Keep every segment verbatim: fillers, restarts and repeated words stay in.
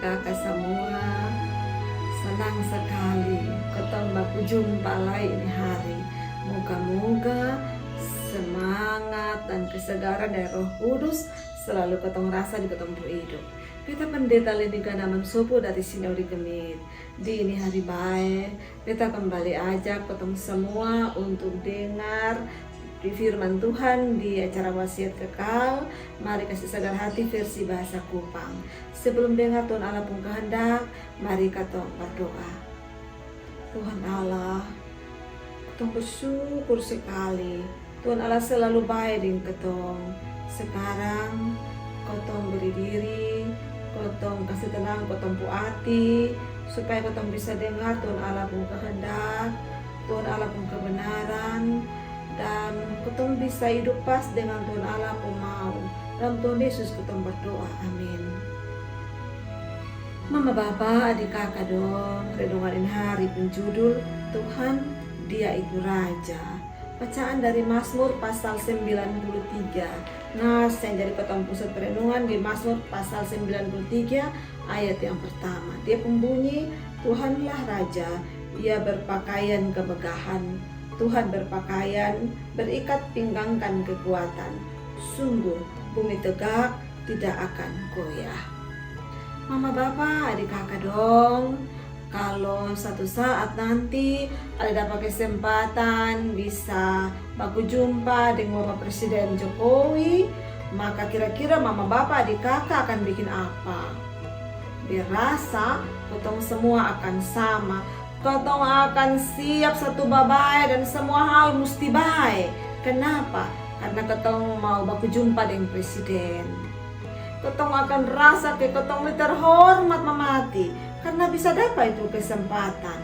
Kaka samua, sanang sakali kotong baku jumpa lai ini hari. Moga-moga semangat dan kesegaran dari Roh Kudus selalu kotong rasa di kotong pung hidup. Beta Pendeta Leni Ganaman Sopo dari Sinodi GMIT. Di ini hari bae, beta kembali ajak kotong semua untuk dengar di firman Tuhan di acara Wasiat Kekal. Mari kasi sagar hati versi bahasa Kupang. Sebelum dengar Tuhan Allah pung kehendak, mari katong berdoa. Tuhan Allah, katong bersyukur sekali Tuhan Allah selalu bae deng katong. Sekarang katong beri diri, katong kasi tenang katong pu ati, supaya katong bisa dengar Tuhan Allah pung kehendak, Tuhan Allah pung kebenaran, dan katong bisa hidup pas dengan Tuhan Allah pung mau. Dalam Tuhan Yesus katong berdoa. Amin. Mama, bapa, adik, kaka dong, renungan ini hari pung judul Tuhan, Dia itu Raja. Bacaan dari Mazmur pasal sembilan puluh tiga. Nas yang jadi katong pusat perenungan di Mazmur pasal sembilan puluh tiga ayat yang pertama. Dia pung bunyi, Tuhanlah Raja, Ia berpakaian kemegahan. Tuhan berpakaian, berikat pinggangkan kekuatan. Sungguh, bumi tegak, tidak akan goyah. Mama, bapa, adik, kaka dong, kalo satu saat nanti ada dapa kesempatan bisa baku jumpa deng Bapak Presiden Jokowi, maka kira-kira mama, bapa, adik, kaka akan bikin apa? Beta rasa kotong semua akan sama. Kotong akan siap satu babae dan semua hal musti bae. Kenapa? Karna kotong mau baku jumpa deng presiden. Kotong akan rasa ke kotong ni terhormat mamati karna bisa dapa itu kesempatan.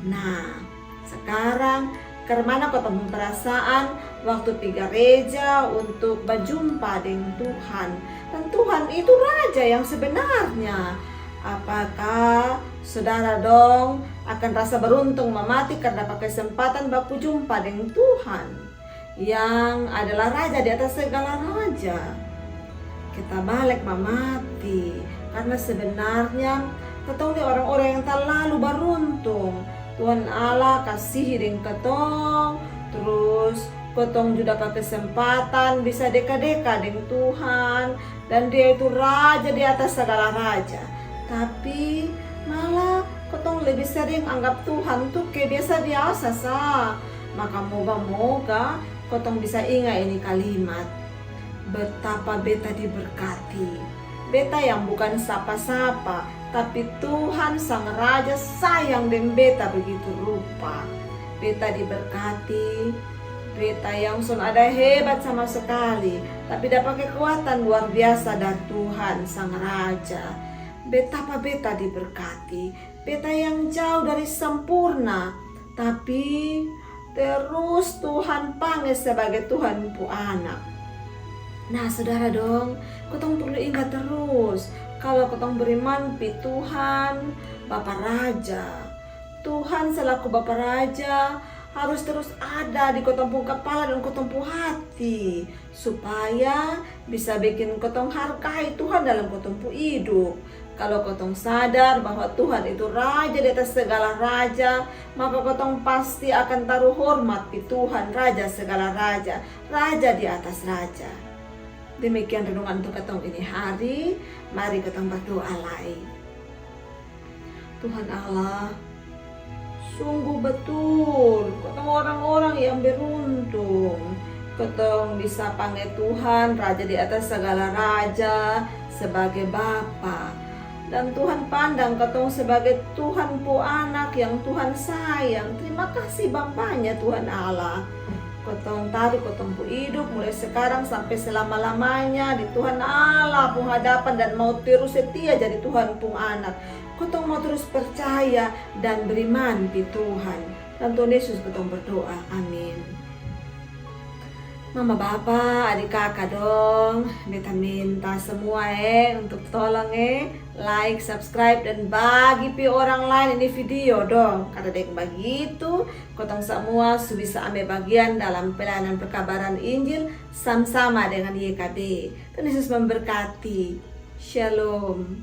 Nah, sekarang, karmana kotong pung perasaan waktu pi gareja untuk bajumpa deng Tuhan? Dan Tuhan itu Raja yang sebenarnya. Apakah sodara dong akan rasa beruntung mamati karna dapa kesempatan baku jumpa deng Tuhan, yang adalah Raja di atas segala raja? Keta balek mamati, karna sebenarnya kotong ni orang-orang yang talalu baruntung. Tuhan Allah kasihi deng kotong, trus kotong ju dapa kesempatan bisa deka-deka deng Tuhan, dan Dia itu Raja di atas sagala raja. Tapi malah kotong lebih sering anggap Tuhan tu ke biasa-biasa sa. Maka moga-moga kotong bisa inga ini kalimat. Betapa beta diberkati. Beta yang bukan sapa-sapa, tapi Tuhan Sang Raja sayang deng beta begitu rupa. Beta diberkati. Beta yang son ada hebat sama sekali, tapi dapa kekuatan luar biasa dari Tuhan Sang Raja. Betapa beta diberkati. Beta yang jauh dari sempurna, tapi terus Tuhan pange sebagai Tuhan pu anak. Nah, sodara dong, kotong perlu ingat terus, kalo kotong beriman pi Tuhan Bapa Raja, Tuhan selaku Bapa Raja harus terus ada di kotong pu kapala dan kotong pu hati, supaya bisa bikin kotong hargai Tuhan dalam kotong pu hidup. Kalo kotong sadar bahwa Tuhan itu Raja di atas segala raja, maka kotong pasti akan taruh hormat di Tuhan, Raja segala raja, Raja di atas raja. Demikian renungan untuk kotong ini hari. Mari kotong berdoa lai. Tuhan Allah, sungguh betul, kotong orang-orang yang beruntung. Kotong bisa pange Tuhan, Raja di atas segala raja, sebagai Bapa. Dan Tuhan pandang kotong sebagai Tuhan pu anak yang Tuhan sayang. Terima kasih bapanya Tuhan Allah. Kotong taruh kotong pu hidup mulai sekarang sampe selama-lamanya di Tuhan Allah pung hadapan dan mau terus setia jadi Tuhan pung anak. Kotong mau terus percaya dan beriman di Tuhan. Dan Tuhan Yesus kotong berdoa. Amin. Mama, bapa, adik, kaka dong, beta minta semua e untuk tolong e like, subscribe, dan bagi pi orang lain ini video dong. Karna deng bagitu kotong semua su bisa ambe bagian dalam pelayanan perkabaran Injil sama-sama dengan Y K B. Tuhan Yesus memberkati. Shalom.